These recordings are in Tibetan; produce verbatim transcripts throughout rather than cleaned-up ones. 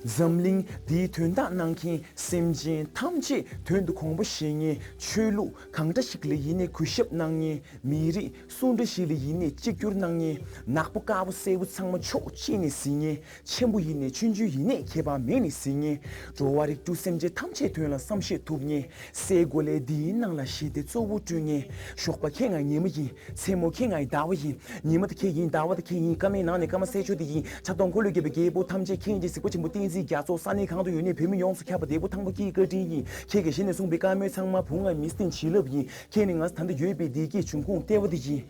འཛམ་གླིང་འདིའི་དོན་དག་གནང་མཁན། སེམས་ཅན་ཐམས་ཅད་དོན་དུ་དགོངས་པ་བཞེས་མཁན། ཆོས་ལུགས་གང་འདྲ་ཞིག་ལ་ཡིན་ནའི་གུས་ཞབས་གནང་མཁན། མི་རིགས་སུ་འདྲ་ཞིག་ལ་ཡིན་ནའི་གཅིག་གྱུར་གནང་མཁན། ནག་པོ་དཀར་པོ་སེར་པོ་ཚང་མ་ཕྱོགས་གཅིག་ནས་གཟིགས་མཁན། ཆེན་པོ་ཡིན་ནའི་ཆུང་ཆུང་ཡིན་ནའི་ཁྱད་པར་མེད་ནས་གཟིགས་མཁན། འགྲོ་བ་རིགས་དྲུག་སེམས་ཅན་ཐམས་ཅད་དོན་ལ་བསམ་ཤེས་ཐུབ་མཁན། སའི་གོ་ལའི་འདིའི་ནང་ལ་ཞི་བདེ་གཙོ་བོ་བསྐྲུན་མཁན། ཞོགས་པ་ཁྱེད་ང་ཉི་མ་ཡིན། མཚན་མོ་ཁྱེད་ང་ཡི་ཟླ་བ་ཡིན། ཉི་མ་དེ་ཁྱེད་ཡིན། ཟླ་བ་དེ་ཁྱེད་ཡིན། སྐར་མའི་ནང་ནས་སྐར་མ་གསལ་ཆོག་དེ་ཡིན། ཆགས་སྡང་འཁོར་ལོས་བརྒྱན་པའི་རྒྱལ་པོ་ཐམས་ཅད་མཁྱེན་ཅིང་གཟིགས་པ་ཆེན་པོ་བསྟན་འཛིན་རྒྱ་མཚོ། ས་གནས་གང་དུ་ཡོད་ནའི་བོད་མི་ཡོངས་སུ་ཁྱབ་པ་འདས་པོ་ཐང་པ་སྐྱིད་བཀའ་དྲིན་ཡིན། ཁྱེད་ཀྱི་ཞལ་ནས་གསུངས་པའི་བཀའ་མོལ་ཚང་མ་བུ་ང་མི་བསྟན་བྱིན་རླབས་ཡིན། ཁྱེད་ནི་ང་ད་ལྟ་ཡོད་པའི་བདེ་སྐྱིད་འབྱུང་ཁུངས་ལྟེ་བ་དེ་ཡིན།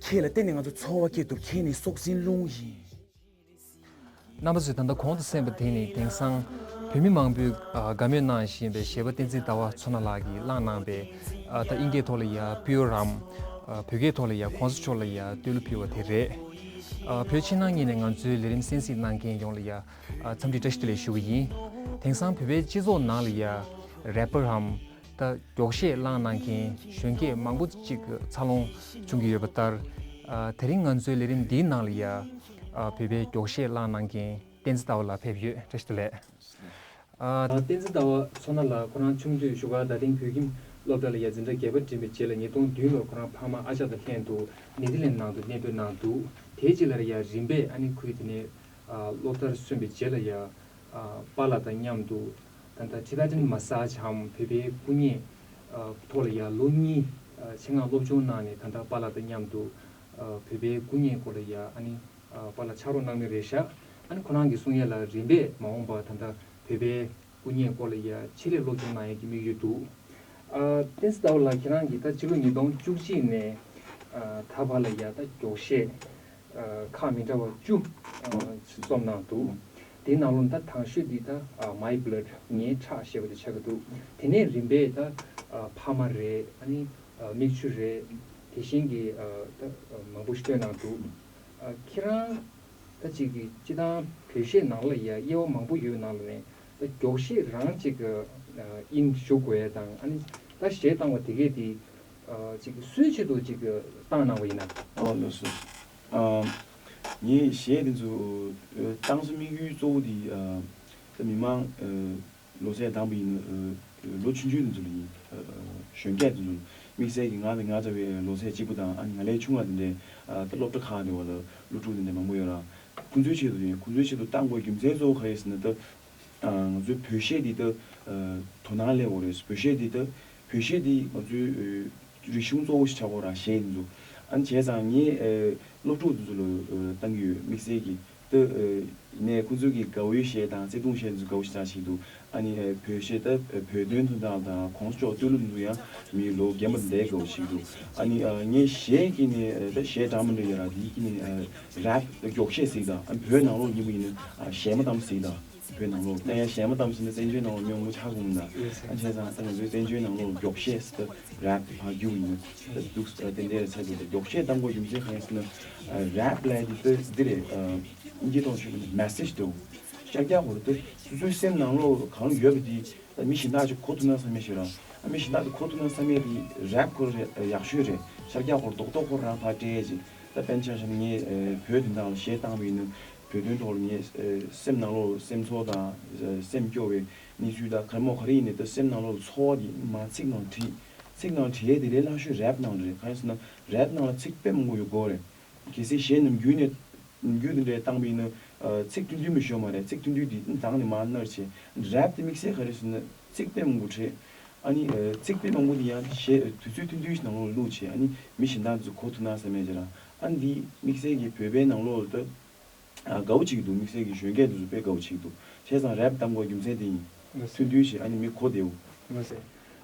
ཁྱེད་ལ་བརྟེན་ནས་ང་ཚོ་འཚོ་བ་སྐྱེལ་ཐུབ། ཁྱེད་ནི་སྲོག་འཛིན་རླུང་ཡིན། རྣམ་པ་ཚོས་ད་ལྟ་གོང་དུ་གསན་པ་དེ་ནི་དེང་སང་བོད་མི་མང་པོས་ཨ་དགའ་མོས་གནང་བཞིན་པའི་གཞས་པ་བསྟན་འཛིན་ཟླ་བ་མཚོ་སྣ་ལགས་ཀྱིས་བླངས་གནང་པའི་ཨ་ད་ཨིན་སྐད་ཐོག་ལ་ཡ་པིའུ་རམ། ཨ་བོད་སྐད་ཐོག་ལ་ཡ་གོང་ས་མཆོག་ལ་ཡ་བསྟོད་གླུ་ཕུལ་བ་དེ་རེད། ཨ་བོད་ཕྱི་ནང་གཉིས་ནས་ང་ཚོའི་ལས་རིམ་གསན་གཟིགས་གནང་མཁན་ཡོངས་ལ་ཡ་ཨ་འཚམས་འདྲི་བཀྲ་ཤིས་བདེ་ལེགས་ཞུ་གི་ཡིན། དེང་སང་བོད་པའི་སྤྱི་ཚོགས་ནང་ལ་ཡ་རེ་པར་རམ། ད་མགྱོགས་བཤད་བླངས་གནང་མཁན་གཞོན་སྐྱེས་མང་པོ་ཅིག་འཚར་ལོངས་བྱུང་གི་ཡོད་པ་ལྟར། ཨ་དེ་རིང་ང་ཚོའི་ལས་རིམ་འདིའི་ནང་ལ་ཡ་ཨ་བོད་པའི་མགྱོགས་བཤད་བླངས་གནང་མཁན་བསྟན་འཛིན་ཟླ་བ་ལགས་ཕེབས་ཡོད། བཀྲ་ཤིས་བདེ་ལེགས། ཨ་བསྟན་འཛིན་ཟླ་བ་མཚོ་སྣ་ལགས་ཁོ་རང་ཆུང་དུས་བཞུགས་སྒར་རྡ་སྟེང་བོད་ཁྱིམ་སློབ་གྲྭ་ལ་ཡ་འཛིན་གྲྭ་བརྒྱད་པ་འགྲིམས་པའི་རྗེས་ལ་ཉིས་སྟོང་བདུན་ལོར་ཁོ་རང་ཕ་མ་ཨ་ཅག་དང་ལྷན་དུ་ནེ་ཐར་ལེན་ནང་དུ་གནས་སྤོས་གནང་འདུག་དེའི་རྗེས་ལ་ཡ་རིམ་པས་ཨ་ནི་ཁོས་དེ་ནས་ཨ་སློབ་མཐར་སོན་པའི་རྗེས་ལ་ཡ་ཨ་པཱ་ལགས་དང་མཉམ་དུ་ད་ལྟ་ཊི་བེ་ཊན་མ་སཱཇ་འམ་བོད་པའི་སྐུ་ངལ་ཨ་ཐོག་ལ་ཡ་ལོ་གཉིས་ཨ་ཆེད་མངགས་སློབ་སྦྱོང་གནང་ནས། ད་ལྟ་པཱ་ལགས་དང་མཉམ་དུ་ཨ་བོད་པའི་སྐུ་ངལ་སྐོར་ལ་ཡ་ཨ་ནི་ཨ་པཱ་ལགས་ཕྱག་རོགས་གནང་མུས་རེད་ཤག་ཨ་ནི་ཁོ་རང་གིས་གསུང་ཡས་ལ་རིམ་པས་མ་འོངས་པར་ད་ལྟ་བོད་པའི་སྐུ་ངལ་སྐོར་ལ་ཡ་ཆེད་ལས་སློབ་སྦྱོང་གནང་ཡས་ཀྱི་དམིགས་ཡུལ་འདུག་ཨ་བསྟན་འཛིན་ཟླ་བ་ལགས་ཁྱེད་རང་གིས་ད་ཕྱི་ལོ་ཉིས་སྟོང་བཅུ་གཅིག་ནས་ཨ་ད་བར་ལ་ཡ་ད་མགྱོགས་བཤད་ཨ་ཁག་མི་འདྲ་བ་བཅུ་ཨ་རྩོམ་གནང་འདུག་དེའི་ནང་ལོགས་ད་དང་ཤོས་འདི་ད་ཨ་My Blood ངའི་ཁྲག་ཞེས་པ་དེ་ཆགས་ཀྱི་འདུག་དེ་ནས་རིམ་པས་ད་ཨ་ཕ་མ་རེད། ཨ་ནི་ཨ་མིག་ཆུ་རེད། དེ་བཞིན་གྱི་ཨ་ད་མང་པོ་ཞིག་བཏོན་གནང་འདུག་ཨ་ཁྱེད་རང་ད་ཅིག་གི་སྤྱི་བཏང་བོད་གཞས་ནང་ལ་ཡ་དབྱེ་བ་མང་པོ་ཡོད་ནང་ལ་ནས་ད་མགྱོགས་བཤད་རང་ཅིག་གི་ཨ་དབྱིངས་ཞུགས་དགོས་ཡ་དང་། ཨ་ནི་ད་གཞས་བཏང་བ་དེ་གས་དེ་ཨ་ཅིག་སུའི་ཆེད་དུ་ཅིག་གི་བཏང་གནང་བ་ཡིན་ན། ཨོ་ལགས་སོ། ཨ་ངས་གཞས་དེ་ཚོ་ཨ་བཏང་ས་དམིགས་ཡུལ་གཙོ་བོ་དེ་ཨ་ད་མི་མང་ཨ་ལོ་ཚད་དང་པོ་ཡིན་ན་ཨ་ལོ་ཆུང་ཆུང་དེ་ཚོ་ལ་ཡིན། ཨ་གཞོན་སྐྱེས་དེ་ཚོ་ལ། དམིགས་བསལ་གྱིས་ང་དང་ང་འདྲ་བའི་ལོ་ཚད་གཅིག་པ་དང་། ཨ་ནི་ང་ལས་ཆུང་བ་དེ་འདྲའི་ཨ་ད་སློབ་གྲྭ་ཁག་ནས་བ་ལ་སློབ་ཕྲུག་དེ་འདྲ་མང་པོ་ཡོད་ར། ཁོང་ཚོའི་ཆེད་དུ་ཡིན། ཁོང་ཚོའི་ཆེད་དུ་བཏང་དགོས་རྒྱུ་མཚན་གཙོ་བོ་ག་རེ་ཟེར་ན། ད་ཨ་ང་ཚོའི་བོད་གཞས་འདི་ད་ཨ་དོ་སྣང་སླེབས་དགོས་རེད། བོད་གཞས་འདི་ད་བོད་གཞས་འདི་ང་ཚོའི་ཨ་རིག་གཞུང་གཙོ་བོ་ཞིག་ཆགས་དགོས་ར། གཞས་འདི་ཚོ། ཨ་ནི་བྱས་ཙང་ངས་ཨ་སློབ་ཕྲུག་འདི་ཚོ་ལ་ཨ་བཏང་གི་ཡོད། དམིགས་བསལ་གྱིས། ད་ཨ་ནས་ཁོང་ཚོ་གི་དགའ་བོའི་གཞས་དང་བརྩེ་དུང་གཞས་འདི་ཚོ་དགའ་བོ་ཞེ་དྲག་བྱེད་ཀྱི་འདུག་ཨ་ནི་ཨ་བོད་གཞས་ད་ཨ་བོད་དོན་དོན་དག་དང་གོང་ས་མཆོག་བསྟོད་གླུ་འདི་ཚོ་ཡང་མི་ལོ་རྒན་པ་འདི་འདྲས་དགའ་བོ་བྱེད་ཀྱི་འདུག་ཨ་ནི་ཨ་ངས་གཞས་ཀྱི་ནས་ཨ་ད་གཞས་གྲངས་མི་འདྲ་ཡོད་ར། དེའི་ཀྱི་ནས་ཨ་རེབ་མགྱོགས་གཞས་ཟེར་གྱི་འདུག་ཨ་བོད་ནང་ལོགས་ཡིན་པ་ཡིན་ན་ཨ་གཞས་མ་གཏམ་ཟེར་གྱི་འདུག་བོད་ནང་ལོགས་ད་ཡང་གཞས་མ་གཏམ་ཟེར་ན་བཙན་བྱོལ་ནང་ལོགས་མི་མང་པོ་ཆགས་ཀྱི་མི་འདུག་ཨ་བྱས་ཙང་ད་ང་ཚོའི་བཙན་བྱོལ་ནང་ལོགས་མགྱོགས་གཞས་ཟེར་ད་རེབ་ཏུ་ཕར་བསྒྱུར་བ་ཡིན་ན་ད་འདུག་ཨ་དེ་འདྲའི་ཚད་དུ་མགྱོགས་གཞས་གཏང་དགོས་རྒྱུ་མཚན་གང་ཡིན་ཟེར་ན། ཨ་རེབ་ལབ་ཡ་དེ་ད་འདི་རེད། ཨ་དབྱིན་ཇིའི་ཐོག་ཞུས་པ་ན་མེ་སེཇ་འདྲ་བོ། ཤར་རྒྱག་སྐོར་དུ་སོ་སོའི་སེམས་ནང་ལོགས་གང་ཡོད་པ་དེ་ད་མི་གཞན་དག་ཅིག་གོ་ཐུབ་ན་བསམ་ཡས་ཞིག་རང་། ཨ་མི་གཞན་དག་དེ་གོ་ཐུབ་ན་བསམ་ཡས་དེ་རེབ་སྐོར་རེད། ཡག་ཤོས་རེད། ཤར་རྒྱག་སྐོར་རྡོག་རྡོག་ཁོ་རང་ཕར་སྤྲད་ཅིག་ད་དཔེར་ན་ཆ་བཞག་ན་ངས་ཨ་བོད་དོན་དག་ལ་གཞས་བཏང་བ་ཡིན་ན། བོད་དོན་ཐོག་ལ་ངས་ཨ་སེམས་ནང་ལོགས་སེམས་ཚོར་དང་ཨ་སེམས་སྐྱོ་བའི་གནས་ཚུལ་དང་ག་རེ་མོ་ག་རེ་ཡིན་ནའི་ད་སེམས་ནང་ལོགས་ཚོར་བ་དེ་མར་ཚིག་ནང་བྲིས། ཚིག་ནང་བྲིས་ཡས་དེ་ལས་སླ་ཤོས་རེབ་ནང་རེད། གང་ཡིན་ཟེར་ན་རེབ་ནང་ལ་ཚིག་དཔེ་མང་པོ་ཡོད་དགོས་རེད། གལ་སྲིད་གཞས་ནམ་རྒྱུན་ནས་ནམ་རྒྱུན་དེ་འདྲའི་བཏང་བ་ཡིན་ན། ཨ་ཚིག་ཐུང་ཐུང་མི་ཤོར་མ་རེད། ཚིག་ཐུང་ཐུང་དེ་མདང་ནས་མར་ནར་བྱས། རེབ་དེ་དམིགས་བསལ་ག་རེ་ཟེར་ན་ཚིག་དཔེ་མང་པོ་བྲིས། ཨ་ནི་ཨ་ཚིག་དཔེ་མང་པོ་དེ་ཡང་གཞས་དུས་ཚོད་ཐུང་ཐུང་ཞིག་ནང་ལོགས་བླུགས་བྱས། ཨ་ནི་མི་གཞན་དག་ཚོས་གོ་ཐུབ་ན་བསམ་ཡས་ཅིག་ར། ཨ་ནི་འདི་དམིགས་བསལ་གྱི་བོད་པའི་ནང་ལོགས་ལ་ད་ཨ་དགའ་བོ་བྱེད་ཀྱི་འདུག་དམིགས་བསལ་གྱི་གཞོན་སྐྱེས་དེ་ཚོ་དཔེ་དགའ་བོ་བྱེད་ཀྱི་འདུག་བྱས་ཙང་རེབ་གཏང་དགོས་རྒྱུ་མཚན་དེ་ཡིན། ཐུང་ཐུང་ཞིག་ཨ་ནི་མི་གོ་བདེ་བོ། ལགས་སོ།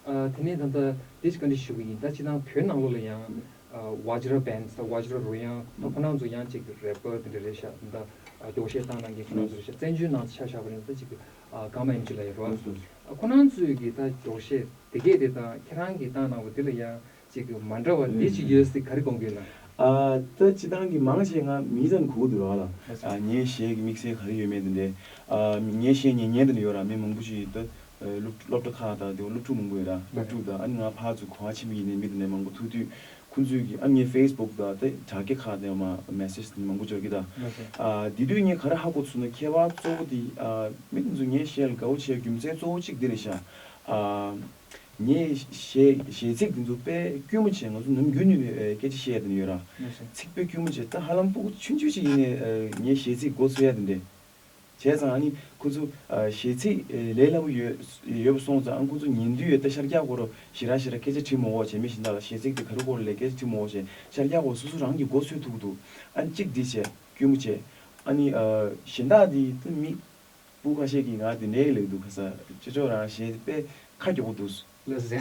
ཨ་དེ་ནས་ད་ལྟ་དེ་ཞིག་བཀའ་འདྲི་ཞུ་གི་ཡིན། ད་སྤྱིར་བཏང་བོད་ནང་ལོགས་ལ་ཡང་ཨ་ཝ་ཇི་ར་བྷན་ད་ཝ་ཇི་ར་རོལ་དབྱངས་ད་ཁོ་རང་ཚོ་ཡང་ཅིག་རེ་པར་དེ་འདྲ་རེད་ཤག་ད་ཨ་མགྱོགས་བཤད་བཏང་གནང་མཁན་ཁོ་རང་ཚོ་རེད་ཤག་བཙན་བྱོལ་ནང་ཆ་བཞག་པ་ཡིན་ན་ད་ཅིག་ཨ་གྷ་མ་ཨེམ་ཆི་ལབ་ཡ་རེད་བ། ཨ་ཁོ་རང་ཚོས་ཀྱི་ད་མགྱོགས་བཤད་དེ་གས་དེ་དང་ཁྱེད་རང་གིས་བཏང་གནང་བ་དེ་ལ་ཡང་ཅིག་མ་འདྲ་བ་འདི་ཅིག་ཡོད་ཟེར་ག་རེ་དགོངས་ཀྱི་ཡོད་ན། ཨ་ད་སྤྱིར་བཏང་གི་མང་ཆེ་ང་མི་ཙམ་གོ་གི་འདུག་ར་ལ། ཨ་ངའི་གཞས་ཀྱི་དམིགས་བསལ་ག་རེ་ཡོད་མེད་དེ་འདྲའི། ཨ་ངའི་གཞས་ཉན་མཁན་དེ་འདྲ་ཡོད་ར། མི་མང་པོ་ཞིག་ད་སློབ་སློབ་གྲྭ་ཁག་དང་དེ་སློབ་ཕྲུག་མང་པོ་ཡོད་ར། སློབ་ཕྲུག་དང་ཨ་ནི་ང་ཕར་ཚུར་གོ་བ་ཆེན་པོ་ཡིན་ནའི་མི་དེ་འདྲ་མང་པོ་ཐུག་དུས། ཁོང་ཚོས་ཀྱི་ཨ་ངའི་ཕེ་སི་བུག་དང་དེ་དྲ་རྒྱ་ཁག་དེ་མ་མེ་སེ་ཇི་མང་པོ་འབྱོར་གྱི་ད། ལགས་སོ། ཨ་དེ་དུས་ངས་ག་རེ་ཧ་གོ་ཚུལ་ན་ཁྱད་པར་གཙོ་བོ་དེ་ཨ་མི་དེ་ཚོ་ངའི་གཞས་ལ་དགའ་བོ་བྱེད་རྒྱུ་མཚན་གཙོ་བོ་གཅིག་དེ་རེད་ཤག་ཨ་ངའི་གཞས་གཞས་ཚིག་དེ་ཚོ་དཔེ་དཀྱུས་མོ་བྱས། ང་ཚོ་ནམ་རྒྱུན་ནས་སྐད་ཆ་བཤད་ཡ་དེ་ཡོད་ར། ལགས་སོ། ཚིག་དཔེ་དཀྱུས་མོ་བྱས། ད་ཧ་ལམ་སྤུ་གུ་ཆུང་ཆུང་ཞིག་ཡིན་ནའི་ངའི་གཞས་ཚིག་མགོ་ཚོས་ཡ་དེ་འདྲས། བྱས་ཙང་ཨ་ནི་ཁོ་ཚོ་ཨ་གཞས་ཚིག་ཨེ་ལས་སླ་པོ་ཡོད་ཡོད་པ་སོང་ཙང་། ཨ་ཁོ་ཚོ་ཉན་དུས་ཡོད་ད་ཤར་རྒྱག་སྐོར་ཞེ་དྲག་ཞེ་དྲག་སྐད་ཆ་དྲིས་མ་དགོས་བྱས། མི་གཞན་དག་ལ་གཞས་ཚིག་དེ་ག་རེ་སྐོར་ལས་སྐད་ཆ་དྲིས་མ་དགོས་བྱས། ཤར་རྒྱག་སྐོར་སོ་སོ་རང་གི་མགོ་ཚོས་ཐུབ་ཀྱི་འདུག་ཨ་ནི་གཅིག་འདི་བྱས་དཀྱུས་མོ་བྱས། ཨ་ནི་ཨ་གཞན་དག་འདི་ད་མི་སྤུ་ཁ་ཤས་ཀྱིས་ང་དེ་འདྲའི་ལབ་འདུག་ཁ་ས་ཅོ་ཅོ་རང་གཞས་དཔེ་ཁ་མགྱོགས་པོ་འདུག་ལགས་སོ།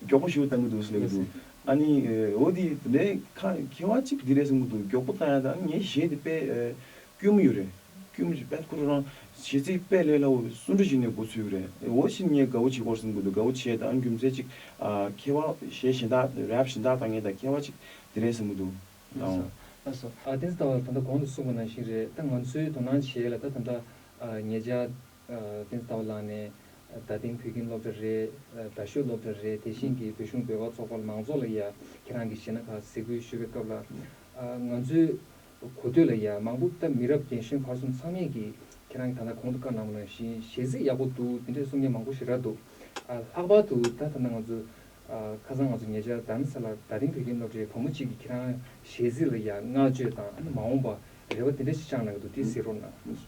མགྱོགས་པོ་ཞེ་པོ་བཏང་གི་འདུག་ཟེར་གྱི་འདུག་ཨ་ནི་འོ་དེ་དེ་འདྲའི་ཁ་ཁྱད་པར་གཅིག་འདི་རེད་བསམ་གྱི་འདུག་མགྱོགས་པོ་བཏང་ཡ་དང་ངའི་གཞས་དེ་དཔེ་ཨ་དཀྱུས་མོ་ཡོད་རེད། དཀྱུས་མོ་ཞིག་དཔེ་ཁོ་རང་གཞས་ཚིག་དཔེ་ལས་སླ་པོ་སུ་འདྲ་ཞིག་ནས་མགོ་ཚོས་ཀྱི་རེད། འོ་ཞིག་ངས་དགའ་བོ་བྱེད་སྐོར་བསམ་གྱི་འདུག་དགའ་བོ་བྱས་དང་རྒྱུ་མཚན་གཅིག་ཨ་ཁྱད་པར་གཞས་གཞན་དག་རེབ་གཞན་དག་བཏང་མཁན་དང་ཁྱད་པར་གཅིག་དེ་རེད་བསམ་གྱི་འདུག་ལགས་སོ། ལགས་སོ། ཨ་དེ་ཚོ་ད་བར་ད་ལྟ་གོང་དུ་གསུངས་པ་ནང་བཞིན་རེད། ད་ང་ཚོའི་དོ་སྣང་བྱེད་ཡ་ལ་ད་ད་ལྟ་ཨ་ཉེ་ཆར་ཨ་བསྟན་འཛིན་ཟླ་བ་ལགས་ནས་ཨ་རྡ་སྟེང་བོད་ཁྱིམ་སློབ་གྲྭ་རེད། ཨ་རྡ་ཤོད་སློབ་གྲྭ་རེད། དེ་བཞིན་གྱི་བོད་གཞུང་བོད་ཁ་ཚོགས་པ་མང་ཚོགས་ལ་ཡ་ཁྱེད་རང་གི་གཞས་སྣ་ཁག་གཟིགས་འབུལ་ཞུ་བའི་སྐབས་ལ་ཨ་ང་ཚོའི་གོ་ཐོས་ལ་ཡ་མང་པོ་ད་མི་རབས་རྒན་གཞོན་བར་གསུམ་ཚང་མས་ཀྱིས་ཁྱེད་རང་གིས་ད་ལྟ་གོང་དུ་བཀའ་གནང་བ་ནང་བཞིན་གཞས་ཚིག་ཡག་པོ་འདུག་དེ་འདྲས་གསུང་མཁན་མང་པོ་ཞེ་དྲག་འདུག་ཨ་ལྷག་པར་དུ་ད་ད་ལྟ་ང་ཚོ་ཨ་ཁ་སང་ང་ཚོ་ཉེ་ཆར་རྡ་རམ་ས་ལ་རྡ་སྟེང་བོད་ཁྱིམ་སློབ་གྲྭའི་བུ་མོ་གཅིག་གིས་ཁྱེད་རང་གཞས་ཚིག་ལ་ཡ་བསྔགས་བརྗོད་དང་ཨ་ནི་མ་འོངས་པ་རེ་བ་དེ་འདྲ་ཞིག་བཅངས་གནང་གི་འདུག་དེ་གཟིགས་རོགས་གནང་།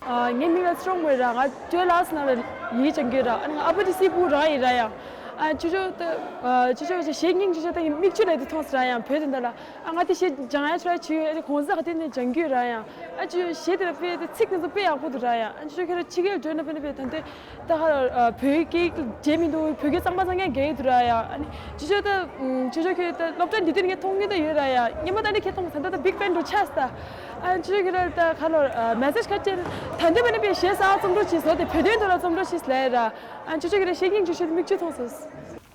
ཨ་ངའི་མིང་ལ་ཚེ་རིང་མོ་ར། ང་སྟོད་ལགས་སོ་ནང་ལ་ཡིག་སྦྱང་གི་ཡོད་ར། ཨ་ནི་ང་ཨ་ཕ་དེ་སི་པུ་རང་ཡིན་ར་ཡ། ཨ་ཅོ་ཅོ་ད་ཨ་ཅོ་ཅོ་གཞས་སྙིང་ཅོ་ཅོ་ད་ཡིན་མིག་ཆུ་ལས་དེ་མཐོང་སོང་ར་ཡ། བོད་དེ་འདྲ་ལ་ཨ་ང་དེ་གཞས་སྦྱང་ཡ་ཆོ་ཡ་ཆུ་ཡོད། ཨ་ནི་གོང་ས་ག་དེ་ནས་སྦྱང་གི་ཡོད་ར་ཡ། ཨ་ཅོ་གཞས་དེ་ལ་དཔེ་དེ་ཚིག་དེ་ཚོ་དཔེ་ཡག་པོ་འདུག་ར་ཡ། ཨ་ཅོ་ཅོ་ཁྱེད་རང་ཕྱི་རྒྱལ་འགྲོ་ན་དཔེ་ནི་དཔེ་ད་འདི་ད་ཧ་ཨ་བོད་སྐད་བརྗེད་མི་འདུག་བོད་སྐད་གཙང་མ་གཙང་རྐྱང་རྒྱག་གི་འདུག་ར་ཡ། ཨ་ནི་ཅོ་ཅོ་ད་ཨུམ་ཅོ་ཅོ་ཁྱོད་ད་སློབ་གྲྭ་འདི་དུས་ངས་མཐོང་མྱོང་ད་ཡོད་ར་ཡ། སྔོན་མ་ད་ནི་ཁྱེད་མཐོང་ད་ད་ད་བིག་ཕེན་འགྲོ་ཆགས་ད། ཨ་ཅོ་ཅོ་ཁྱོད་ད་ཁ་ལོར་ཨ་མེ་སེཇ་ཁ་ཅན་ད་འདི་མ་ནི་པའི་གཞས་ས་རྩོམ་འགྲོ་ཅིག་བཟོ་དེ་བོད་དོན་ཐོག་ལ་རྩོམ་འགྲོ་ཅིག་ལས་ར། ཨ་ཅོ་ཅོ་ཁྱོད་ད་གཞས་སྙིང་ཅོ་ཅོ་མིག་ཆུ་མཐོང་སོང་།